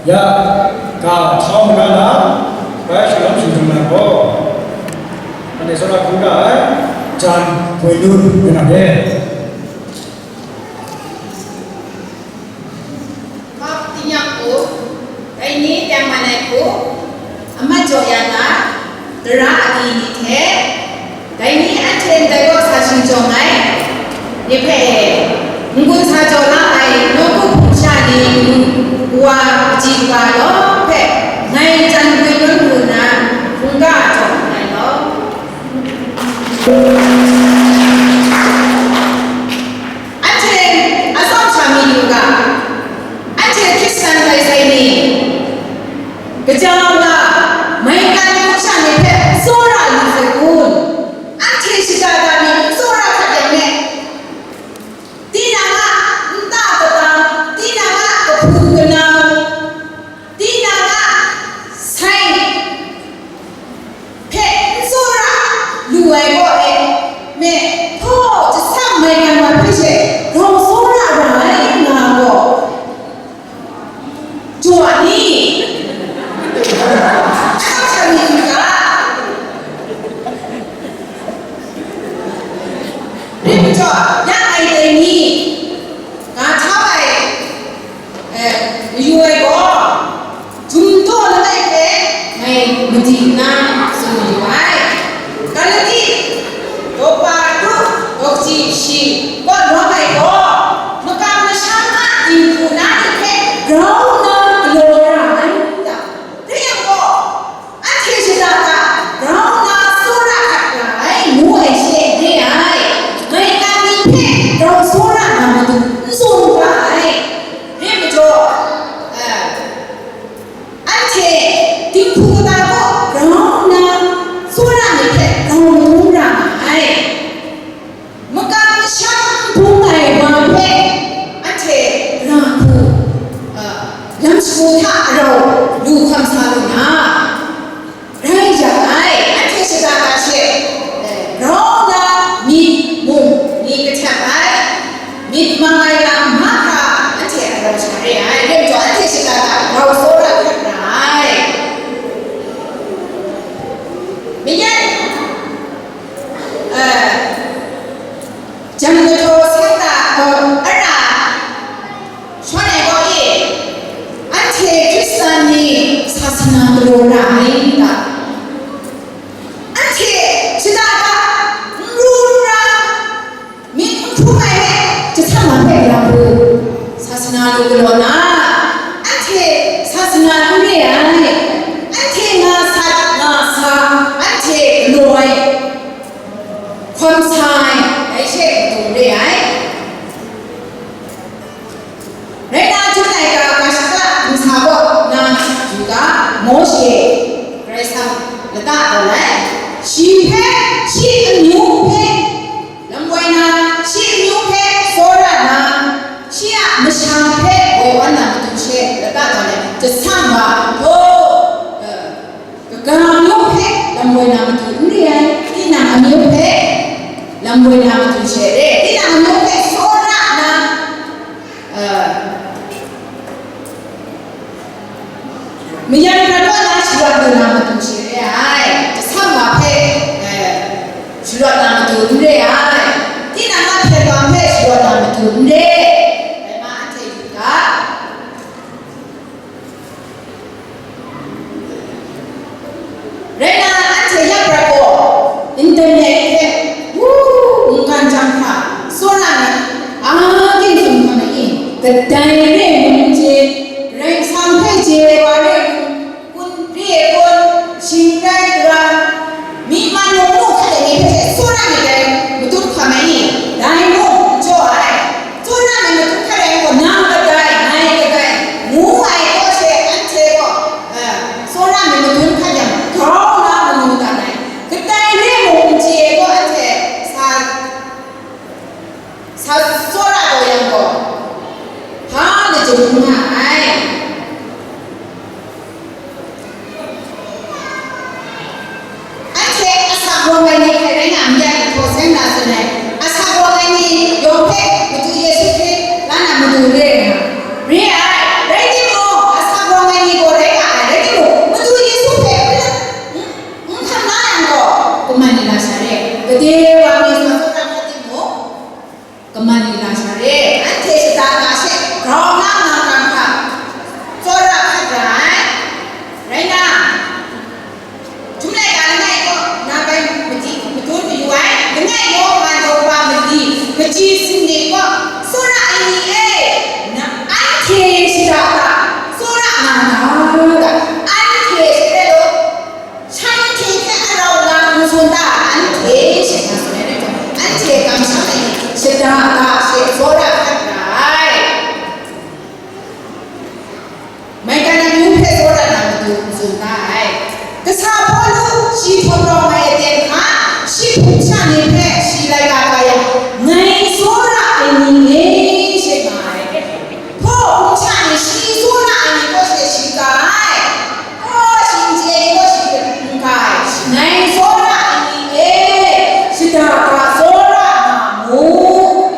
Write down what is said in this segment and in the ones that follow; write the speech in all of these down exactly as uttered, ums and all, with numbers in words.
Ya, ga htau maga na, bai shalom shalom na gaw, anhte tsawra hkungga ai, jan boi lu na de. Hpa tingnyang hku, dai ni teng man ai hku, amat jaw ya na, tara agyi ni hte, dai ni anhte ndai kaw sa shing jawng ai, ni hpe e, n-gun sa jaw la ai nawku hpung sha ni, kawa kaji kaba lawng hpe, ngai jan boi lu lu nna, hkungga jaw nngai law. Anhte atsawm sha mi lu ga, anhte Hkristan rai sai ni, kaja nga, maigan hpung sha ni hpe tsawra lu sai kun? Anhte shada da mi tsawra hkat yang e, tinang a nta kata, tinang a kahpu kanau, tinang a sai hpe n tsawra lu ai gaw e, me, hpaw jasam maigan wa hpe she grau tsawra ra ai nga gaw, jaw a ni? Atsawm sha mi lu ga, rai majaw, ya ai dai ni, ga htau ai, eh, mayu ai gaw, jum daw langai hpe ngai madi nna tsun mayu ai. Galati daw kaba tru, daw kaji shi kaw lawm ai gaw, makam masham a dinghku na ni hpe grau nna galaw ra ai ta? Dai yang gaw, anhte shada da, grau nna tsawra hkat ra ai, ngu ai she re ai. Maigan ni hpe grau tsawra na matu n tsun ga ai. Rai majaw, eh, anhte dinghku kata kaw grau nna tsawra ni hpe grau madun ra nga ai. Makam masham bung ai wa hpe anhte ra hku, a, lam shagu hta rau lu hkam sa lu na, rai yang ai, anhte shada da she, e, grau na myit mung ni kahtep ai, myit mang ai lam mahkra anhte a rau sha re ai, rai majaw anhte shada da grau tsawra hkat ra ai. Mayan, e, Jan kahtaw seng ta gaw, ara, shawn ai gaw e, anhte Hkristan ni sasana galaw ra ai ta? Anhte shada da, n ru n ra, myit n hkrum ai hte, jahtam wa hpe ya hku, sasana lu galaw na, anhte sasana n re ai, anhte nga sat nga sa, anhte galaw ai, hkawm sa ai, dai she matu re ai. Rai nna, Jun ai ga ga shaka ntsa kaw na yu ga, Mawshe Karai Kasang lata tawn ai, shi hpe, shi amyu hpe, lam woi na, shi amyu hpe tsawra na, shi a masha hpe woi wan na matu she lata tawn ai, jahtam wa, hpaw, eh, kaga amyu hpe lam woi na matu n re ai, tinang amyu hpe lam woi na matu she re, tinang amyu hpe tsawra na, eh, mayan prat wa na sharawt lu na matu she re ai, jahtam wa hpe, eh, sharawt na matu n re ai, tinang a hpyen wa hpe sharawt na matu n re, rai ma anhte yu ga. Rai nna, anhte ya prat gaw, internet hte, wu, mungkan jang hta, tsawra na, a, ging tsun hkam ai i, kadai re ai mung n chye, Karai Kasang hpe chye ai wa re ai mung, kun re ai kun, shingrai gara, myi man mung nu hkrai ai ni hpe she tsawra myit dai, madun hkam ai i, dai mung n jaw ai. Tsawra myit madun hkrai ai gaw, nang kadai, ngai kadai, ngu ai gaw she anhte gaw, eh, tsawra myit madun hkrat yang, grau nna manu dan ai. Kadai re mung n chye ai gaw, anhte sa, sa tsawra taw yang gaw, hpa tsun da ai. Kasa Pawlu shi hpawt rawng ai aten hta, shi hpung sha ni hpe shi laika kau yang, ngai tsawra ai ni e, she nga ai. Hpaw hpung sha ni shi tsawra ai ni kaw she shi ga ai. Hpaw shi n chye ai ni kaw shi n ga ai. Ngai tsawra ai ni e, shada ga tsawra nga mu,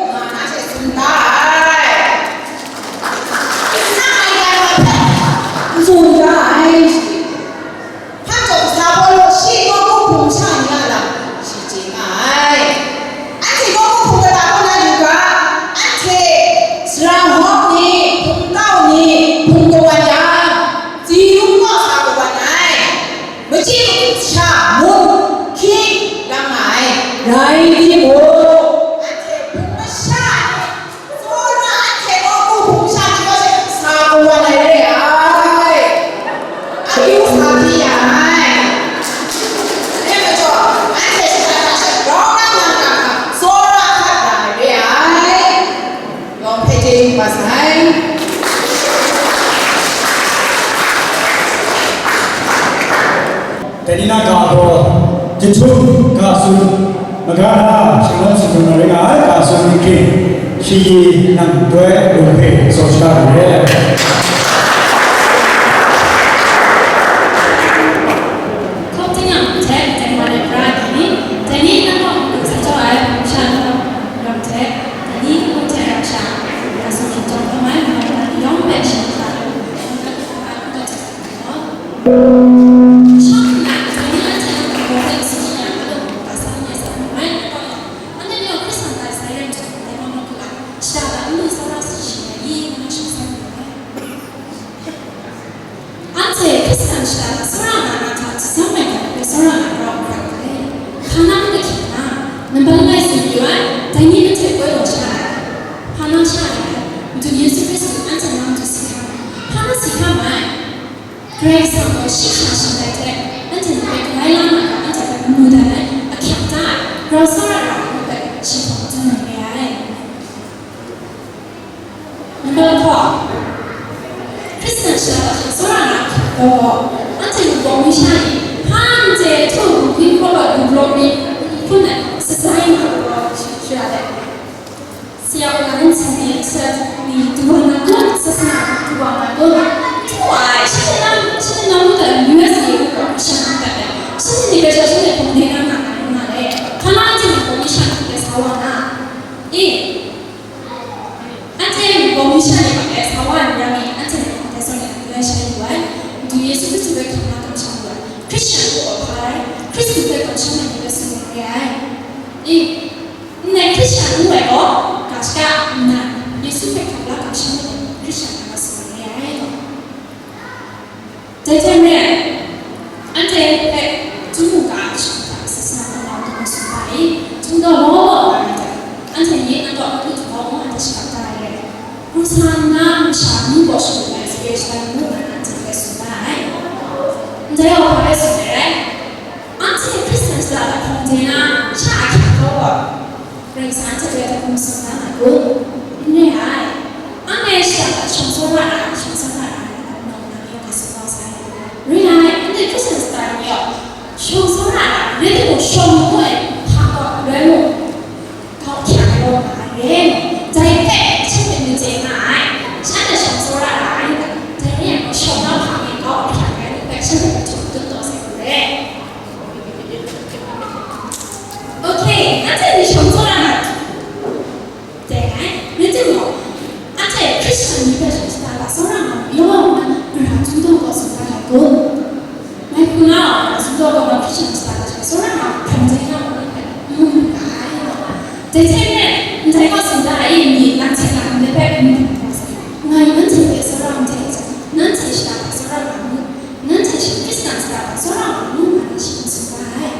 nga na she tsun da ai. N tsun da ai shi. Hpa jaw sa gaw law, shi nawku hpung sha ni a lam shi chye nga ai. Anhte nawku hpung kata kaw na yu ga, anhte sara hawk ni, hpung kau ni, hpung kawan yang, tsi yung kaw sa kawan ai. Machyi sha, mun, hkying, lam nga ai. Rai timung, anhte hpung masha ni, tsawra anhte nawku hpung sha ni kaw she sa kawan ai re ai. Akyu sa hpyi ya ai. Dai majaw, anhte shada hta sha grau na nga nga hkra, tsawra hkat ra ai re ai. Yawng hpe chyeju kaba sai. Dai ni na ga gaw, jahtum ga tsun, maga na shingkang singkang na rai nga ai ga tsun hkring, shi yi nang doi lung hpe tsaw shada lu re. Hkawk tingnyang hte teng wa ai pra ni, dai ni nang gaw ngu sa jaw ai, sha nang gaw ram hte, dai ni ngu hte ram sha, ya sung hkying chyawm hkam ai, nang gaw yawng hpe shi hkra lu, nang gaw hkra lu, nang gaw hkra lu. Shawng nna, dai ni anhte a hkra gaw hpe si shi yang, a lung hkra sa ni ai sa hkra mai, nang gaw yang, anhte ni gaw Hkristan tai sai rai nhtawm, dai wa nga hkra, shada ga n lu tsawra si shi ai i, ngu na shing sai lu ai. Anhte Hkristan shada hta tsawra nga na hta hti tsang ai hta hpe tsawra nga ra u ga ai. Hpa na n kahkyi na, nambat langai tsun yu ai, dai ni anhte koi lawm sha ai. Hpa na sha ai, Madu Yesu Hkristu anhte na matu si hkam ai. Hpa na si hkam ai. Karai Kasang gaw shi kasha shangai hte, anhte ni hpe galai la na hkra anhte hpe mu dat ai, ahkyak da ai, grau tsawra ra ai hpe shi hpawt majaw rai re ai. Number four, Hkristan shada hta tsawra nga hkra gaw, anhte mung bawng mi sha ni, hpa n chye ai htu, hpung hprawp ai hpung hpraw mi, hpun ai, shatsai nga gaw, shi ra ai. Saya wa na nsen ni, sa ni, du wa na kun, sa sa na du wa na kun. Htu ai, shanhte na, shanhte na mung hta U S A mung gaw, masha mung hta, shanhte ni gaw shanhte hpung de na nga ai, nga ai. Hpa na anhte mung bawng mi sha ni hpe sa wa na. E, anhte mung bawng mi sha ni hpe sa wa n rai mi, anhte mung hpe sa wa n rai sha yu ai. Madu Yesu Hkristu hpe hkam na kamsham yu ai. Hkristan ngu gaw hpa rai, Hkristu hpe kamsham ai ni hpe tsun yu ai. E, ndai Hkristan ngu ai gaw, ga shaka nna, Yesu hpe hkam la kamsham ai ni Hkristan ngu ai tsun yu ai. Dai hte maren, anhte hpe Chyum mungga a kasha hta sasa na wa dum sumga i, Chyum gaw law law nga ai hte, anhte ni nang kaw madu hte hkawm ngu ai hte shakap da ai re. Ru sa nna, masha mung gaw shadu ai, sape shada ngu nna anhte hpe tsun da ai. Ndai gaw hpa rai tsun ai rai? Anhte Hkristan shada hta hpawng de na, sha ahkyak kau gaw, Karai Kasang hte hpe hkum tsun na nga kun? N re ai. Anhte shada hta shawng tsawra ai, shawng tsawra ai, nang nang yawng hkra tsun kau sai. Re ai, anhte Hkristan shada ni gaw, shawng tsawra ai, rai timung, shawng ngu ai hpa gaw n rai mu, kau ahkyak ai gaw nga ai re. Dai hpe, hte hte myit chye nga ai, shanhte shawng tsawra ai, dai ni a gaw shawng na hpa mi kau ahkyak ai hpe, shanhte hpe htum dun taw sai hku re. Ok, anhte ni shawng tsawra na dai ai, rai timung, anhte Hkristan ni hpe shawng shada hta tsawra nga mu yaw nna, gara Chyum gaw tsun da ai kun? Ngai hku na, gara Chyum gaw Hkristan shada hta tsawra nga hkam dai na mu ai, n mu lu ga ai. Dai hte maren, ndai gaw tsun da ai, myit nang hte nang ndai hpe n mu lu ga sai. Ngai nanhte hpe tsawra n hte ai hte, nanhte shada hta tsawra nga mu. Nanhte shi Hkristan shada hta tsawra nga mu, nga na shi n tsun ga ai.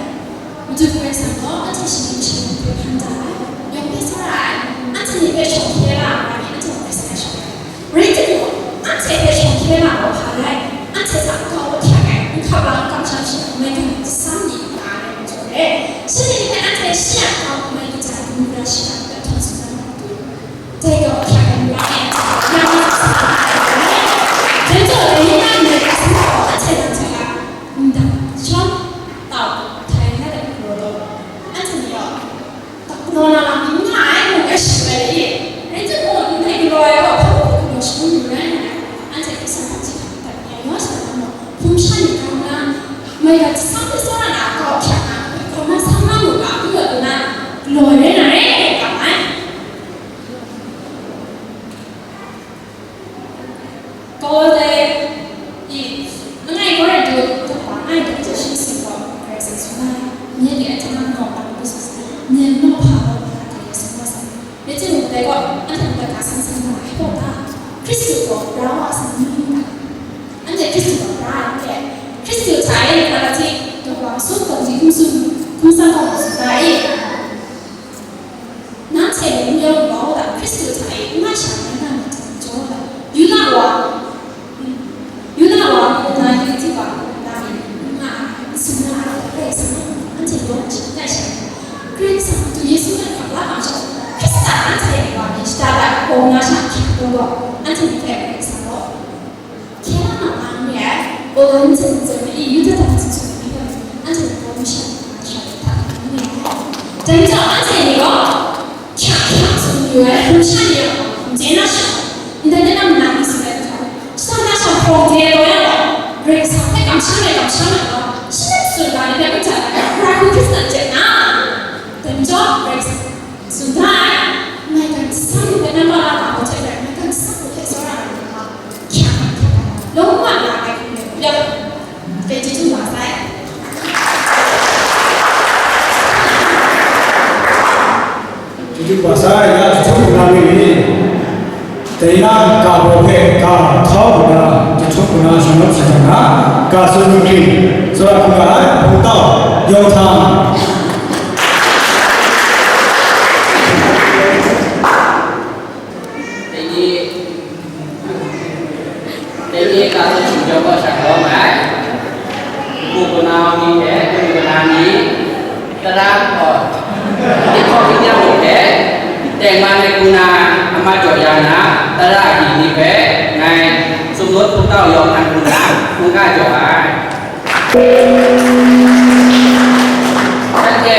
Madu Karai Kasang gaw anhte shinggyim shingran hpe hpan da ai, yawng hpe tsawra ai, anhte ni hpe shawng hkye la ai wa ni anhte gaw Karai Kasang a shawng ai. Rai timung, anhte hpe shawng hkye la ai wa hpa rai? Anhte hta kau ahkyak ai, n hkap la n kamsham shi ai, mai du ai, atsam ni nga ai majaw re. Shanhte ni hpe anhte shi a kau mai du jang, n ra shi Ngai gaw hkam hte tsawra na, kau hkyak na, hkawm na, sang na mu ga, n rawt lu na, galaw rai na re, ngai ga ai. Kau dai i, langai Korintu daw wa, langai daw hte shi sing gaw, Karai Kasang tsun ai, nye de a hta nawk lam lu sa sai, nye nawk hpa gaw, Karai Kasang tsun ai. Rai timung, dai gaw, anhte mung dai ga san san nga ai gaw ta? Hkristu gaw bra wa ai ni ta? Anhte Hkristu gaw bra ai n re. Hkristu hta e Galati daw wa masum, Galati hkum sung, hkum san gaw masum rai i? Nanhte mung n yawng kau da, Hkristu hta e n nga sha ai na myit hta jaw da. Yuda wa, Yuda wa mung nna, Giriki wa mung nna, n nga ai, n tsun nga ai, Karai Kasang anhte yawng hte n tai sha. Karai Kasang a matu Yesu hpe hkap la hkam sha, Hkristan anhte wa myit shada da ai hkawng na sha hkyak taw gaw, anhte myit hpe Karai Kasang gaw hkye la nga nga n re ai. Gaw, nang n tsun n tsun ai, Yuda daw hte tsun ai, anhte gaw masha hta hkap la hkam n re ai. Dai majaw, anhte ni gaw, hkyak hkyak tsun yu ai, hkum sha ni a hkum chye na sha, ndai na mung nang ni tsun ai hta, shada na sha hprawng de ai gaw yang gaw, Karai Kasang hpe kamsham ai, kamsham ai gaw, shi hpe tsun ga ni hpe n hta ai, Hkrai hku Hkristan chye na, dai majaw, Karai Kasang tsun da ai, maigan tsang ni hpe nang gaw la ga gaw hte rai, maigan tsang ni hpe tsawra ai ni gaw, hkyak hkyak ai, lawm wa la ai hku rai, ya, dai chyeju wa sai. Chyeju wa sai, ya, jahtum hpung na myit ni? Dai na, ga baw hpe ga htau nna, jahtum hpung na shang lawm shajan na, ga tsun hkrit hkrit, tsawra hkrum ga ai, hpung tau, yawng htang. Dai ni, dai ni ga tsun hkrit jawng gaw sha kau mai. Hpu hpunau ni hte, hpu hpunau ni, tara hkaw, tinghkaw tingyang hte, tengman ai hku na a mat jaw ya na, tara agyi ni hpe ngai sumnut hpung tau yawng hkan hku na, hkungga jaw ai. Shanhte,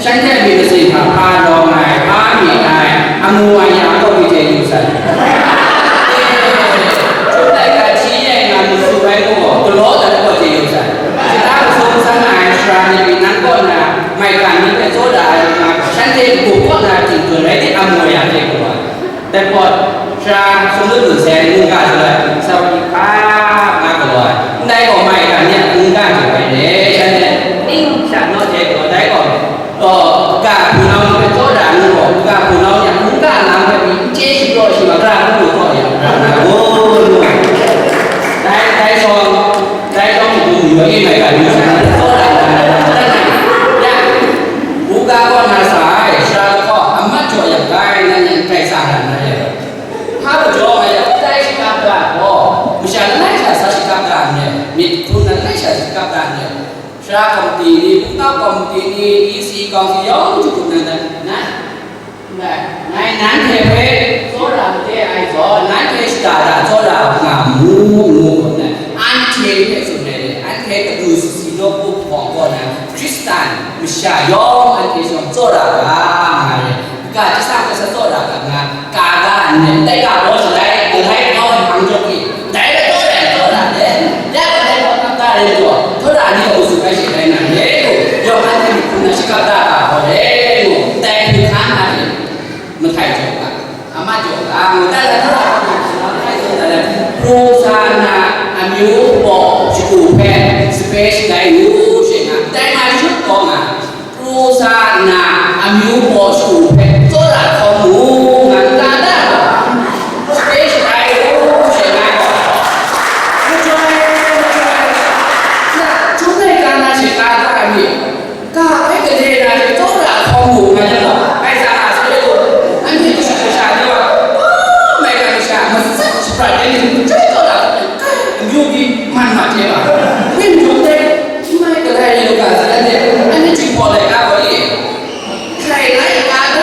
shanhte myit masin hta hpa lawm ai, hpa myit ai, amu ai ya kaw mi hte yu sai. Chyum laika hti rai nna matu ai gaw, galaw dat ai kaw hte yu sai. Shata masum san ai sara ni pyi nan kaw na maigan ni hpe tsawra ai nga gaw, shanhte n-gup kaw na ting tsun rai tim, amu ai ya hte gaw ai. Dai hpawt, sara sumnut dun sai ai mungga shaloi, sau hkap nga galaw ai. Ndai gaw maigan ni a mungga jaw ai re, shanhte ning sha naw hte gaw, dai gaw, gaw, ga hpunau ni hpe tsawra ai ngu gaw, ga hpunau ni a mungga lam hpe pyi n chye shapraw shawa, gara hku lu kaw ya, gara na gaw, ngu ai. Dai, dai shawng, dai shawng hku mu yaw e maigan ni sha na tsawra ai, ya, mungga kaw na sa ai, sara lahkawng a mat jaw yang, grai nan yan grai sa na na ya. Hpa majaw nga yang, ndai shakap da gaw, masha langai sha sa shakap da n rai, myit hkrum na langai sha shakap da n rai. Sara komiti ni, hpung tau komiti ni, E C kawng si yawng jahtum nan dan, nan, ngai, ngai nanhte hpe tsawra made ai zawn, nanhte shada da tsawra nga mu, ngu nna, anhte hpe tsun ai, anhte kadu sasi nawku hpawng kaw na, Hkristan masha yawng anhte shawng tsawra ga nga ai. Ga chyasha hpe sa tsawra ga nga, ka ga nni, ndai ga baw shalai, galai kau ai hpang jaw hte, dai rai taw rai taw ra de, ya ga dai gaw kap da rai majaw, Tawra ni gaw su rai she rai na re lu, yawng anhte myit hkrum na shakap da ga gaw re lu, ndai hpung hkan na re, mahtai jaw ga, a mat jaw ga, ngu dat ai, Tawra hpang hkan na re, pru sa na, amyu baw shagu hpe, sape shatai u, she nga, dai nga shut kau nga, Pru sa nna, amyu baw shagu hpe tsawra hkawm mu, nga n ga ta? Sape shatai u, she nga gaw, majoi, majoi, na, chyum laika na she ka ta ai mi? Ga hpe gade na she tsawra hkawm mu, nga yang gaw, grai sa nga sai u, anhte kashu kasha ni wa, o, maigan masha, matsat shaprat ai ni, chyum tsawra hkawm, kai, amyu pyi, man mat hte wa, ning dum de, n mai galai lu ga, sa dan de, anhte chyum hpaw laika gaw i? Hkrai lai, ka da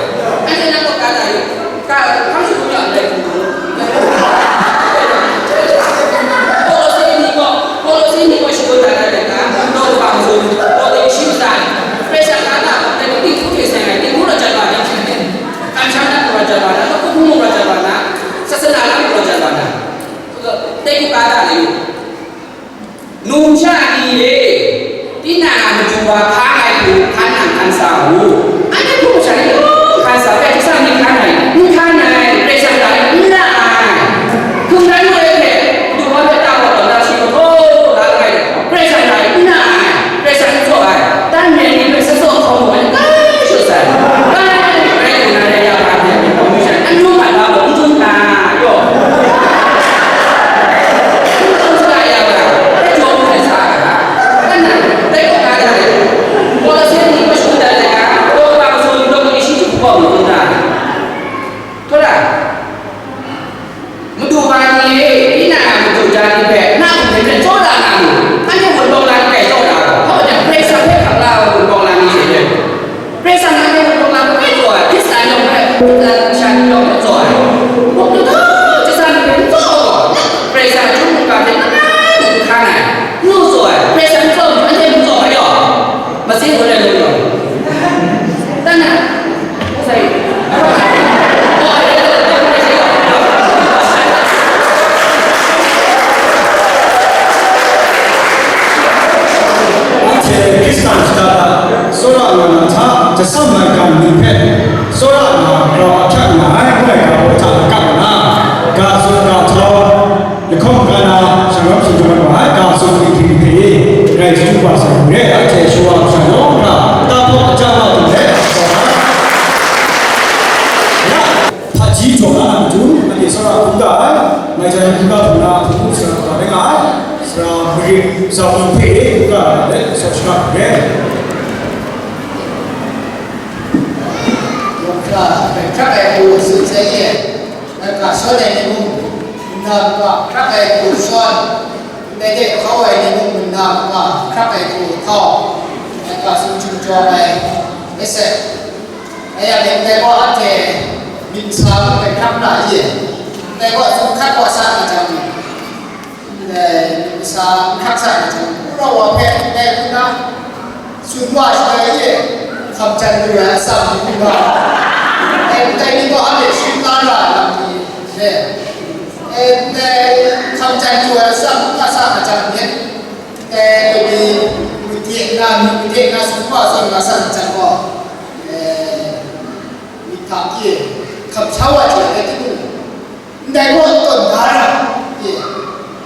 Anhte nang kaw ka da yu, ka hpang shangun ya ndai hku, Kolosi ni kaw, Kolosi ni kaw shangun da na rai nna, daw kaba mazum, daw kaba shi matsa, Karai Kasang ka da, dai ni dinghku hte seng ai, dinghku rawt jat wa na, kamsham na mung rawt jat wa na, lahkawng hpung mung rawt jat wa na, sasana lam mung rawt jat wa na, dai hku ka da na yu. Numsha ni e, tinang a madu wa hkang ai hku hkan nang hkan sa u. Anhte hpung masha ni yawng hkan sa, Karai Kasang ni hkan ai, n hkan ai, Karai Kasang rai n na ai. Hkungran wa ai hte, madu wa hpe ta wa taw na shi gaw, la langai, Karai Kasang rai n na ai, Karai Kasang n tsaw ai. Tan re ni hpe sat tsaw hkawm mu ai, kai shut sai. Kai, rai lu na rai ya ga hte, hkawm mu sha, n hkungran wa gaw n hkungran na, yaw. Wa na hta, jasam laika ni hpe tsawra nna grau ahkyak nga ai, ngu ai ga baw hta laga nna, ga tsun ga htau, lahkawng ga na, shang rawm shingkang ai wa ai, ga tsun dinghpring hpe e, grai chyeju wa sai hku re, anhte shawa masha yawng hta, tahpawt aja wa du let, ya, hpaji jaw na a matu, anhte tsawra hkrum ga ai, mai jang hkrum ga hkrum na, hpung hpung sara hkra rai nga ai, sara marit, zawn hpe e hkrum ga ai, let, shawa shaga hku re. Yawng hkra hkrak ai hku tsun sai ye, laika shawn ai ni mung, nna hkra hkrak ai hku shawn, ndai de hkau ai ni mung, nna hkra hkrak ai hku htau, laika sumchung jawm ai, ese. Aya myit ndai gaw anhte myit masa ngu ai hkrak na ye, ndai gaw sumhkat wa sa na jang, Ndai, myit masa n hkrak sa ai hte, wunau wa hpe ndai hku na, tsun wa shagai e, hkam jan lu ai atsam ni hku na, e, ndai ni gaw anhte shim la ra ai lam ni hte, e, ndai hkam jan lu ai atsam n nga sa ai hte, ndai, ndai ni made na, myit made na, tsun wa zawn nga sa ai hte gaw, e, myit hta pyi, hkam sha wa chye ai timung, Ndai gaw tawn da ra, ye,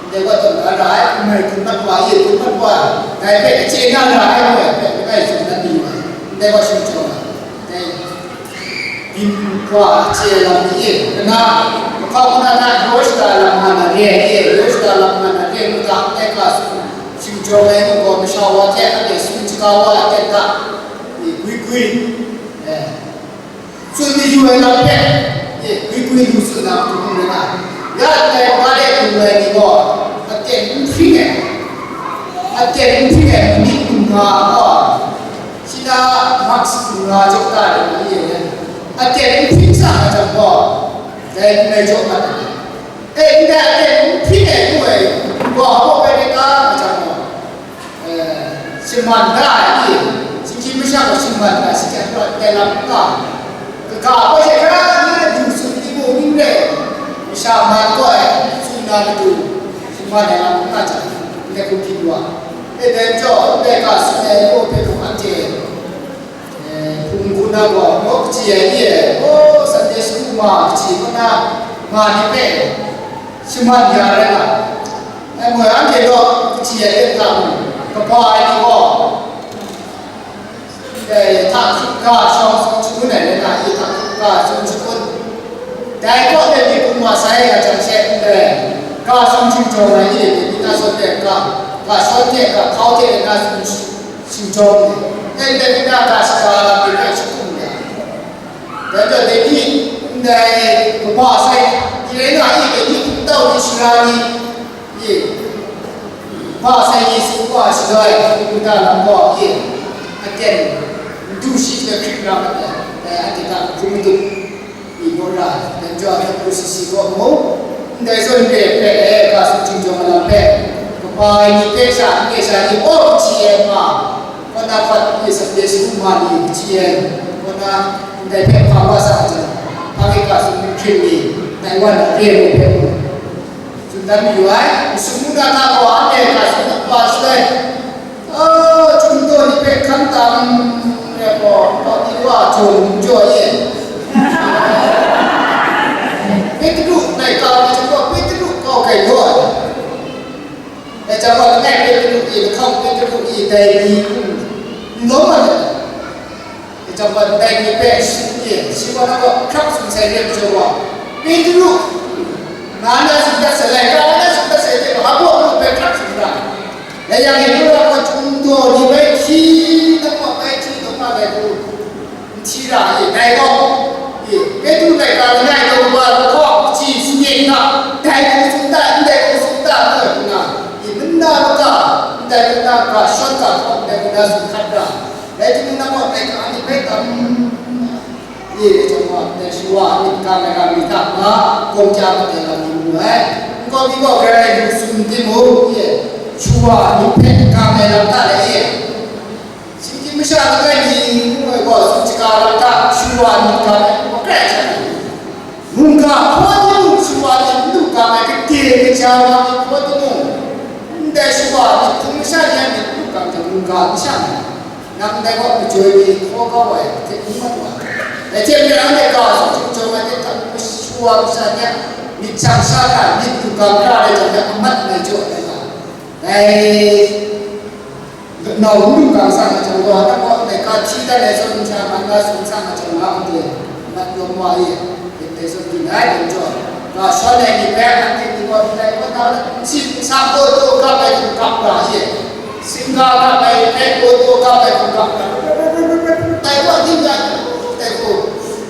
ndai gaw tawn da ra ai, n mai dun mat wa, ye, dun mat wa, dai hpe chye na ra ai, ngu ai hpe, langai tsun dan mayu ai, ndai gaw shing chyawm ai, dai, byin wa chye ai lam ni, ye, nna, lahkawng nna na, yaw shada lam nga na re ai, ye, yaw shada lam nga na re ai, ngu ta, ndai hkra tsun, shing chyawm ai, ngu gaw, masha wa hte, anhte tsun shaga wa ai aten hta, ye, gwi gwi, eh, Tsun mayu ai lam hpe, e, gwi gwi lu tsun na hku hkum rai nga ai. Ya ndai ga de lu ai ni gaw, aten n hpring ai, aten n hpring ai, mani n nga gaw, shi na mask n nga jaw ta ai ni e, aten n hpring sa ai jang gaw, dai n rai jaw mat ai. E, ndai aten n hpring ai ngu ai, wa gaw bai rai ta ai jang gaw, Eh, shaman da ai ni, shinggyim masha gaw shaman da ai, shinggyim masha gaw tai lam n nga ai. Kaga gaw she hkra na lu tsun timung n rai, masha man gaw ai, tsun na matu, shaman ai lam n nga jang, ndai hkum hpyi wa. E, dai majaw, ndai ga tsun ai law hpe mung anhte, eh, hpung hku na gaw, gaw kaji ai ni e, gaw Sunday school ma kaji kaw na, ma ni hpe, shaman ya rai nga. Ai moi anhte gaw kaji ai ten hta mung, kaba ai ni gaw, ndai hta hkrit ga shawng tsun shangun ai rai na, i hta hkrit ga tsun shangun. Dai kaw de myit hpung wa sai ai jang she ndai, ga tsun shingjawng ai ni, myit na shawng de ga, ga shawng de ga, hkau de na tsun shingjawng ni, ndai myit na ga shaga lam de hpe shangun ai. Dai gaw, dai ni, ndai kaba sai, Kirena e dai ni hpungtau ni shara ni, e, kaba sai Yesu wa shaga ai hpung kata lam gaw, e, aten, n du shi hte hkrit na mat ai, dai anhte hta hkrum dut, e, naw ra ai. Dai majaw, Tapu sisi gaw mung, ndai zawn re hpe, e, ga sumching jawng ai lam hpe, kaba ai ni hpe sha, n re sha ni, aw, hti ai ma, Kaw na hpat ni Sunday school ma ni hti ai, kaw na ndai hpe hpa wa sa ai jang, hpa hkrit ga tsun hkring ni, Taiwan a re ai hpe tsun dan mayu ai. Masum mung na hta gaw anhte ga tsun hkap wa shaloi, a, Hkristu ni hpe hkan tam ai gaw, kau ni wa jaw n jaw e. Petru laika wa chyawm gaw, Petru kau grai law ai. Dai chyawm gaw, langai Petru e, lahkawng Petru e, dai ni, n lawm mat ai. Dai chyawm gaw, dai ni hpe shi, e, shi gaw na gaw hkrak tsun sai re ai majaw gaw, Petru, nga na tsun dat sai, laika na tsun dat sai hte, hpa baw lu hpe hkrak tsun ra ai. Dai yang e, Petru gaw hkum daw ni bai hti, nang gaw bai hti, dawng na dai hku. N hti ra ai, dai gaw, e, Petru laika langai taw kaba lahkawng, kaji, sumyet hta, dai hku tsun ta, ndai hku tsun ta, ngu ai hku na, e, nna maka, ndai hku na ga shawt ga hkawng, ndai hku na tsun hkat ra, dai timung na gaw, laika ni bai tam, e, dai chyawm gaw, dai shawa myit kang ai lam ni hta, nga, gawng ja mat ai lam ni mu ai. Nkau mi gaw, grai lu tsun timung, e, shawa myit hpe kang ai lam hta e, Shinggyim masha langai mi ngu ai gaw, tsun shaga lam hta shawa myit ga ai, wa krai hta ni, mungga hpaw timung shawa myit n lu ga ai, gade kaja wa myit hpaw timung, ndai shawa myit hpung masha ni a myit n lu ga ai, mungga n sha ai. Nang dai gaw majoi mi hkaw kau ai hte n mat wa. Dai hte maren anhte ga sumsum jawm ai hte hta, mashu wa masha ni a myit hkyang sha hkra, myit lu gang hkra rai jang, dai amat mai jaw ai nga. Dai nau n lu gang sang ai jang gaw, nang gaw dai ga hti dat ai zawn, nhtya man ga sung sang ai jang nga, anhte mat lawm wa i, myit dai zawn byin ai, dai majaw, ga shawn ai ni hpe anhte ni gaw ndai kawt na nsin nsang gaw taw gap ai hku gap ra i, singga gap ai hpe gaw taw gap ai hku gap ra, dai gaw ning rai, dai hku,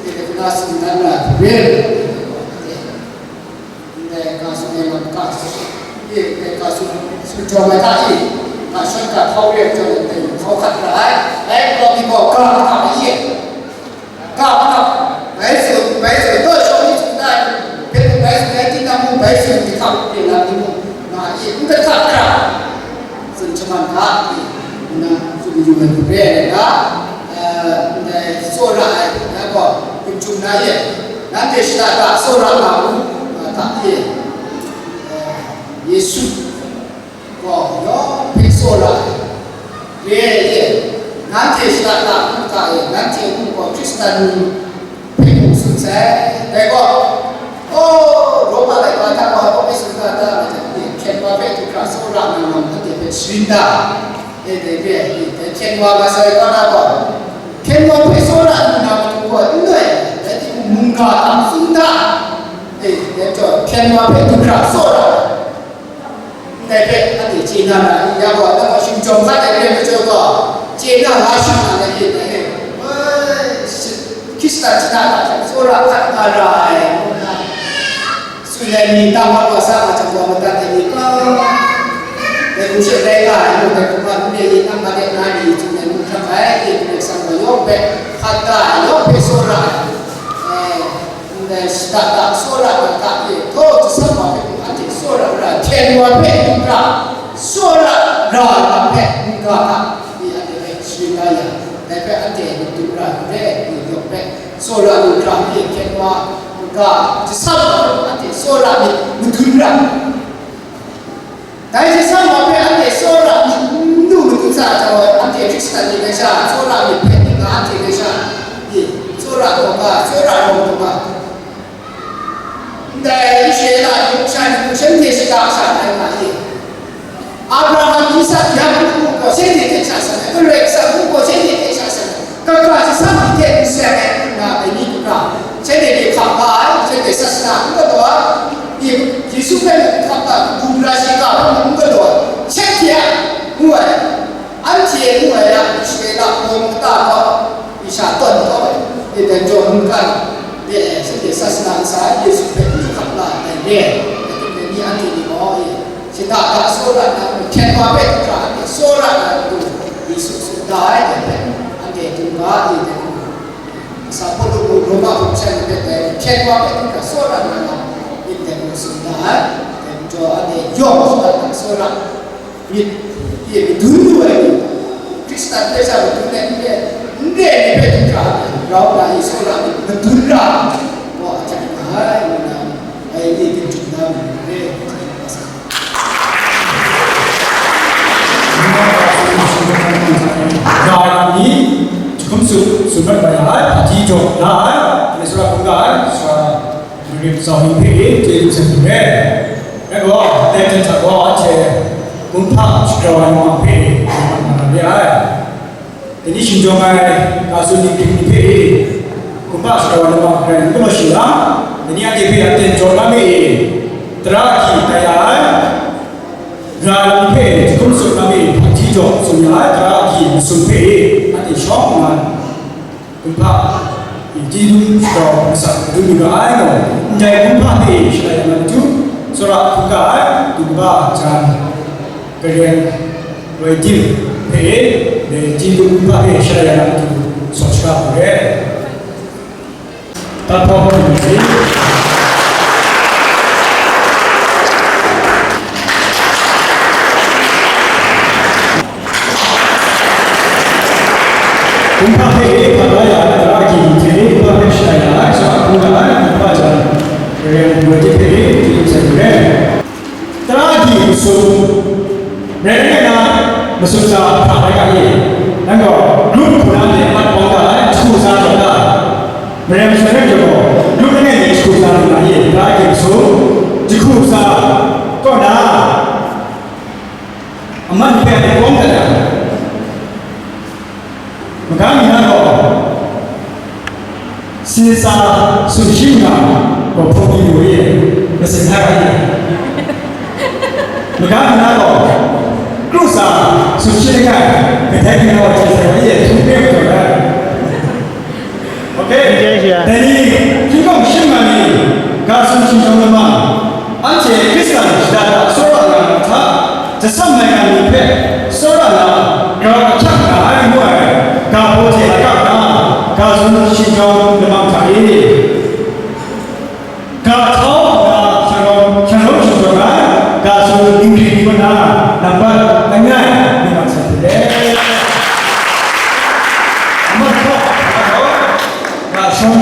dai hku na singdan na hpe, ndai ga sung ai lam ga sung, i, ndai ga sung, sung jawm ai hta i, ga shawn ga hkau re ai jawng, dai hkau hkat ra ai, dai gaw mi gaw ga hkat ai i. Ga hkap, bai tsun, bai tsun, taw shawng ni tsun da, hpe bai tsun ai, tinang mung bai tsun, ni hkap, pye lam ni mung, nga i, n ka hkap hkra, tsun shaman ga, i, nna, tsun yu ai hpe rai nga, eh, ndai tsawra ai, ya gaw, hkum htum na ye, nanhte shada da tsawra nga u, nga ta ye, eh, Yesu gaw yawng hpe tsawra ai, re ai e, nanhte shada da hku hta e, nanhte a mung gaw Hkristan ni hpe hkum tsun sai. Dai gaw, o, Roma laika hta wa Epesu ga da ai hte, hpyen wa hpe du hkra tsawra nga nna, nanhte hpe sharin da, e, dai re ai, dai hpyen wa ga sai ga na gaw, hpyen wa hpe tsawra lu na matu gaw n noi, rai timung, mungga hta tsun da, e, dai majaw, hpyen wa hpe du hkra tsawra. Ndai hpe anhte chye na ra i, ya gaw, nang gaw shingchawm mat ai re ai majaw gaw, chye na la shang na ai re ai. Woi, shi-, Hkristan shada da hte tsawra hkat nga ra ai, ngu nna, tsun ai ni, tang hkawt wa sa nga jang gaw madat ai ni, dai hku she rai nga ai, ngu dai hku nga, n re i, nang madat na ni, tsun ai ni hkrak ai, e, Karai Kasang gaw yawng hpe hkat da ai, yawng hpe tsawra ai. Eh, Ndai shada da tsawra ai hta e, htaw jasam wa hpe mung anhte tsawra ra, hpyen wa hpe mung ra, tsawra ra ai hpe mungga hta e anhte hpe sharin la yang, dai hpe anhte madun ra ai hte, e yawng hpe tsawra lu hkra e, hpyen wa mungga jasam wa hpe mung anhte tsawra myit madun ra. Dai jasam wa hpe anhte tsawra myit n lu matu sa ai hta gaw, anhte Hkristan ni rai sha, tsawra myit hpe ning nga anhte rai sha, i, tsawra taw ga, tsawra rawng taw ga. Ndai Israela ni sha ni hku shanhte shada sha ai nga i? Abraham, Isak, Yaku mung gaw shanhte hte sha sha ai, Karai Kasang mung gaw shanhte hte sha sha ai. Kaga jasam ni hte n seng ai n na ai ni hkra, shanhte hpe hkap nga ai, shanhte sasana n galaw ai, i, Yesu hpe mung hkap nga, kabu gara shiga hpe mung n galaw ai, shanhte a ngu ai, anhte ngu ai a, Israela bawng kata gaw, i sha tawn kau ai, i, dai jaw mungkan de ai, shanhte sasana n sa ai, Yesu hpe n hkap nga ai, dai re ai, dai hte ni anhte ni gaw, i, Shada da tsawra na, hpyen wa hpe hkra anhte tsawra na matu, Yesu tsun da ai dai hpe, anhte dum ga ai dai hku, kasa Pawlu mung Roma hpung shan ni hpe dai hpyen wa hpe hkra tsawra na lam myit dai hku tsun da ai. Dai majaw anhte yawng shada da tsawra myit, ye madun lu ai ni, Hkristan hpe sha madun ai n re, n re ai ni hpe hkra grau na i tsawra myit madun ra ai, gaw a hkyen nga ai, ngu na, Ngai ni hkum tsun da mu re, ga ni hkum tsun, tsun mat bai ai, hpaji jaw na ai, Israel hpung ga ai, Israel Mari Kazau ni hpe chyeju hte tsun re. Rai gaw, dai hte hta gaw, anhte kumhpa shagrau ai lamang hpe, re ai. Dai ni shingtawng ai ga tsun ni hpring ni hpe e, kumhpa shagrau ai lamang hkrai n galaw shi yang, dai ni anhte hpe aten jaw na mi e, tara agyi tai ya ai, ra ai lam ni hpe jahkum tsun na mi e, hpaji jaw tsun ya ai, tara agyi masum hpe e, anhte shawng nna, kumhpa, chyeju shagrau masat madun yu ga ai gaw, ndai kumhpa hpe e shada ya na matu, tsawra hkungga ai, kumhpa jan, Karen, Roi Tim hpe, dai chyeju kumhpa hpe shada ya na matu, sawt shaga mu re. Tat hpawng hpung ni. Kumhpa hpe hkap la ya ai tara agyi ni hte, kumhpa hpe shada ya ai, sa hkungga ai, kumhpa jan, Karen, Roi Tim hpe, chyeju masat mu re. Tara agyi masum, rai nna, masum hta hpa rai ga ye? Nang gaw, grup hku na de mat bawng ga ai, jahku tsa jaw da. Maren masha rai jaw gaw, grup langai mi jahku tsa lu na ye, ga ai hte masum, jahku tsa kaw na, aman hpe a myit kawng dat ai. Maga mi na gaw, Sinsa sumshi nga gaw hpung di lu ye, masin hta rai ye. Maga mi na gaw, kru sa sumshi langai, kadai mi na gaw hte sai rai ye, hpung de majaw rai. Ok. Dai ni, hkying hkawng shim nga ni, ga sumshi jawng lamang, anhte Hkristan shada da tsawra nga ai hta, jasam mai nga ni hpe tsawra na, grau ahkyak nga ai ngu ai, ga baw hte lakap na, ga sumshi jawng lamang hta e. Ga htau hkra shanglawm, shanglawm shanglawm ai, ga sum dinghpring ni kaw na, nambat langai, ni mat sa hte. Nambat hkawng, ga shawng,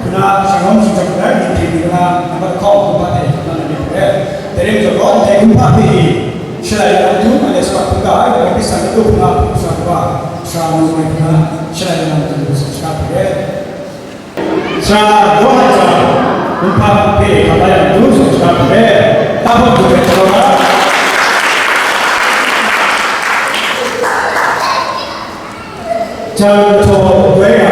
hkra shanglawm shanglawm ai, dinghpring ni kaw na, nambat hkawng, nambat e, nambat e. Dai rai jaw, dai kumhpa hpe ni, shalai lam tu, ma le sa hkungga ai, dai Hkristan latu hkungga, sa hkungga, sa mu ai hkungga, shalai lam tu, sa hkungga hpe. Sara Yawhan hta, kumhpa hpe hkap la yang tu, sa hkungga hpe, tahpawt tu hpe taw ga. Jan htaw doi ga.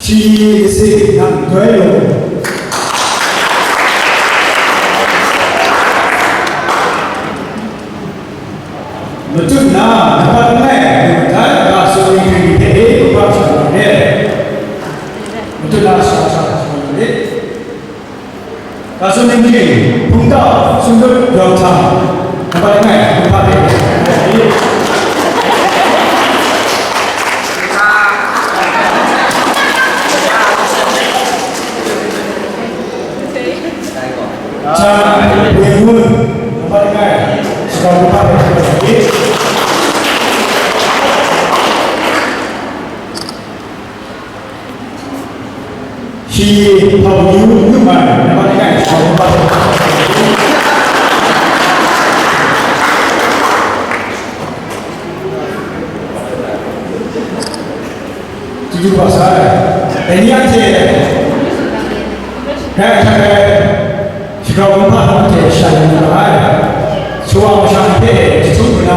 Shi isi nang doi lu. Matut na, nambat langai, nambat ga sumning hkri hte e, kuba hpyi wa re. Matut na, sha, sha, sha, sha, ga sumning hkri, hpungtau, sumdut, yawng htang, nambat langai, kumhpa hpe. Jan, Weng Ngun, nambat langai, shakau kumhpa hpe. Shi hpau yu yu mai, nambat langai, shakau kumhpa hpe. Chyeju kaba sa ai. Dai ni anhte, dai ahkyak ai, shakau kumhpa hpang hte sha yu na ra ai. Shawa mashang hpe jahtum hkuna,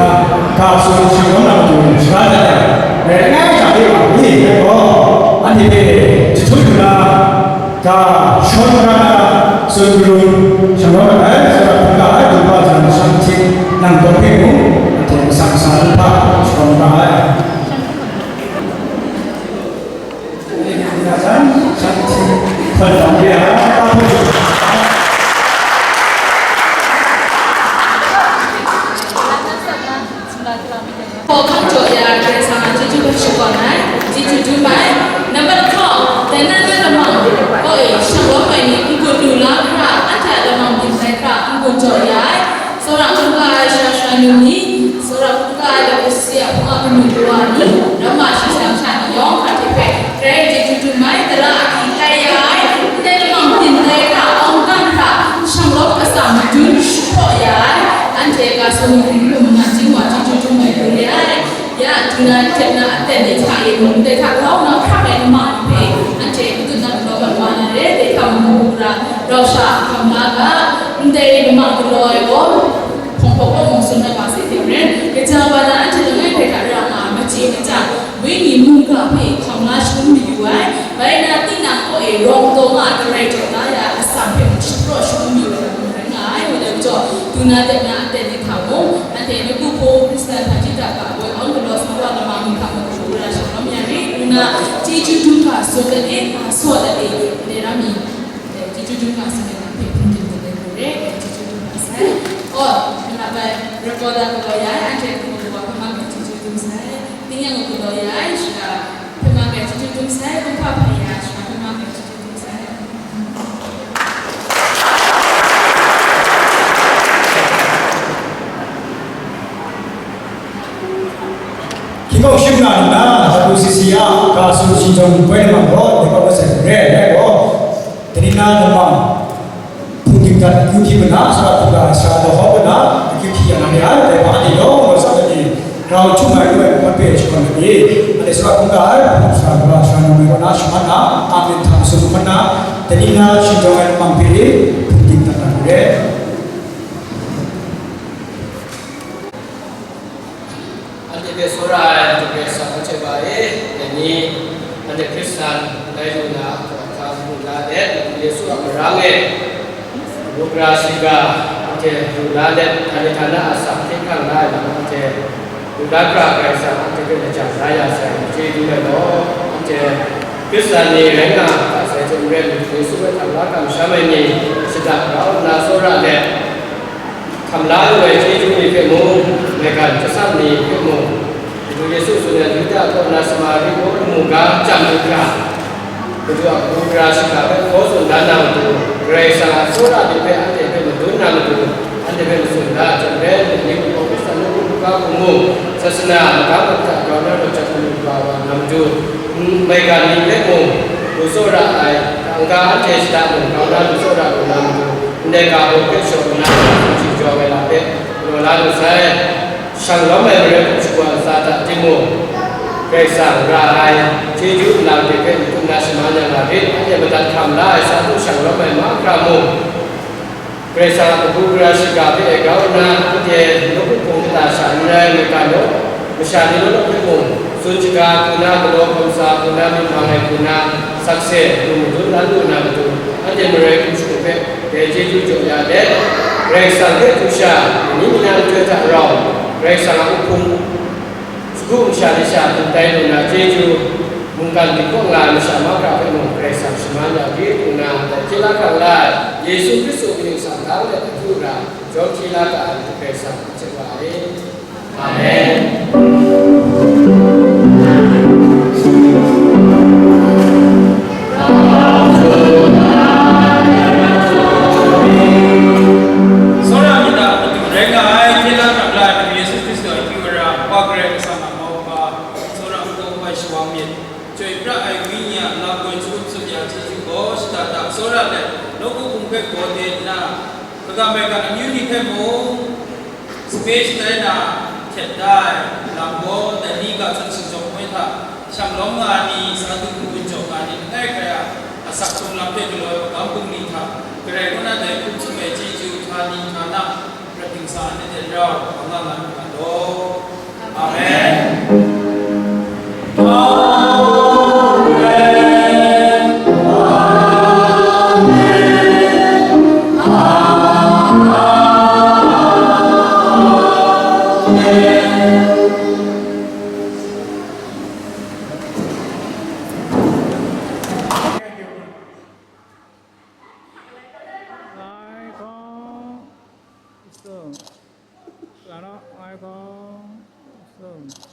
ga sung shanglawm na matu shaga dat ai. Dai langai hta de wa ni, dai gaw, anhte hpe jahtum hkuna, ga shawn gara na, tsun garu, shanglawm ai, tsawra hkungga ai, du hpa jan, shang hting, nang dawng hpe mung, anhte masang sa du hpa, shanglawm ga ai. Hkawhkam jaw ya ai Karai Kasang a chyeju hpe shakawn ai, chyeju dum ai. Nambat lahkawng, dai na na lamang kaw e shanglawm ai ni n-gun lu la hkra, anhte a lamang byin tai hkra n-gun jaw ya ai, tsawra hkungga ai sara sharai num ni, tsawra hkungga ai W C C a hpung a kanu kawa ni, ramma shayi lam sha ni yawng hkra hte hpe, Karai chyeju dum ai, tara agyi tai ya ai, ndai lamang byin tai hkra, awng gang hkra, shanglawm atsam madun jahpraw ya ai, anhte ga sung ni hkring hkum mangat chying wa chyeju dum ai lu re ai. Ya, du na, dep na, aten ni hta e mung, ndai hta grau na hkrak ai lamang ni hpe, anhte matut na galaw mat wa na re, dai hta mung, mung ra, rau sha a hkam la ga, ndai lamang galaw ai gaw, hpawng hpawng hpawng mung tsun na ga se hte maren, kaja wa na anhte langai hpe hta ra nga ai, machye machyang, wenyi mungga hpe hkam la shangun mayu ai, bai na, tinang kaw e rawng taw nga ai Karai jaw da ya ai atsam hpe mung shapraw shangun mayu ai, rai nga ai, wa dai majaw, du na, dep na, aten ni hta mung, anhte nawku hpaw Hkristan hpaji hta ga woi awn galaw sa wa lamang ni hta mung, hkru ra shanglawm ya rit nna, chyeju dum ga tsun dat e, ga saw dat e, ndai ra mi, chyeju dum ga tsun dat hpe hpung tim dat ai hku re, chyeju dum ga sai. Aw, nna bai, recorder galaw ya ai, anhte hku wa hpe mang ga chyeju dum sai, tingnyang gaw galaw ya ai, shada hpe mang ga chyeju dum sai, kumhpa hpai ya ai, shada hpe mang ga chyeju dum sai. Hkying hkawng shim nga nna, W C C a ga sumshi jawng poi lamang gaw, dai gaw masai hkun re ai rai gaw, dai ni na lamang, hpung gindat akyu hpyi ma na, sara hkungga ai sara dau hkau ma na, akyu hpyi Rau htum ai ru ai, hpawt hpe shagun ai pyi, anhte tsawra hkungga ai, hpung sara, sara num ai kaw na shaman na, amen hta masum hkawm na, dai ni na shingtawng ai lamang hpe, hpung ting dat na lu re. Anhte hpe tsawra ai, anhte hpe sa ai hte wa e, dai ni, anhte Hkristan, ndai lu na, hkawhkam lu la let, Yesu a marang e, Kabu gara shiga, anhte lu la let, htani htana a asak hkye hkrang la ai lam anhte lu la hkra, Karai Kasang anhte hpe lajang la ya sai, chyeju ai law, anhte Hkristan ni rai nga ga sai hte maren, Yesu hpe htam la kamsham ai ni shada grau nna tsawra let, hkam la lu ai chyeju ni hpe mung, maigan chyasam ni hpe mung, Madu Yesu tsun ai Yuda kaw na Samari kaw lamu ga chyam lu hkra, Madu a kabu gara shiga hpe hkaw tsun dan na matu, Karai Kasang a tsawra ni hpe anhte hpe madun na matu, anhte hpe matsun da, jan rai nna, ni hpung hkawng Hkristan nawku hkungga hpung mung, sasana, magam hta grau na rawt jat ai wa na matu, n-, maigan ni hpe mung, lu tsawra ai, n-ga anhte shada mung grau na lu tsawra lu na matu, ndai ga hpung hpe shaw nna, sumsing jaw ai lam hpe galaw la lu sai. Shang lawm ai maren hkum shagu a ntsa hta timung, Karai Kasang ra ai chyeju nlang hte hpe n-gun na shaman ya nga rit, anhte madat hkam la ai sa hku shang lawm ai mahkra mung, Karai Kasang a kabu gara shiga hpe grau nna, anhte nawku hpung kata sha n rai ai maigan law, masha ni law law hpe mung, tsun shaga hku na, galaw hkawm sa hku na, myit mang ai hku na, sakse, lu madun dan lu na matu, anhte marai hkum shagu hpe dai chyeju jaw ya let, Karai Kasang hpe hkru sha, ni ni na nhtoi hta rau, Karai Kasang a wuhpung, sagu masha ni sha hpung tai lu na chyeju, mungkan dingkawng nga ai masha mahkra hpe mung Karai Kasang shaman ya u rit ngu na, dai hkye la hkra la ai, Yesu Hkristu a mying sa ntang let ahkyu ra, jawm hti la ga ai Madu Karai Kasang hpe chye wa ai. Amen. Tsawra myit a, Madu rai nga ai, hkye la hkra la ai Madu Yesu Hkristu a akyu ara, Wa Karai Kasang a mau hpa, tsawra n-gaw ai shawang myit, chyoi pra ai Wenyi a lam goi shagun tsun ya chyeju gaw shada da tsawra let, nawku hpung hpe gaw de nna, kaga maigan amyu ni hpe mung, sape shatai na hkyet da ai lam gaw, dai ni ga hta shingzawm ai hta, shang lawm nga ai ni, sa du n-gun jaw nga ai ni, langai kai a asak hkrung lam hte galaw ai magam bungli hta, Karai kaw na dai hkum tsun ai chyeju, htani htana, prat dingsa ai ni hte rau, hpa nga nga ai.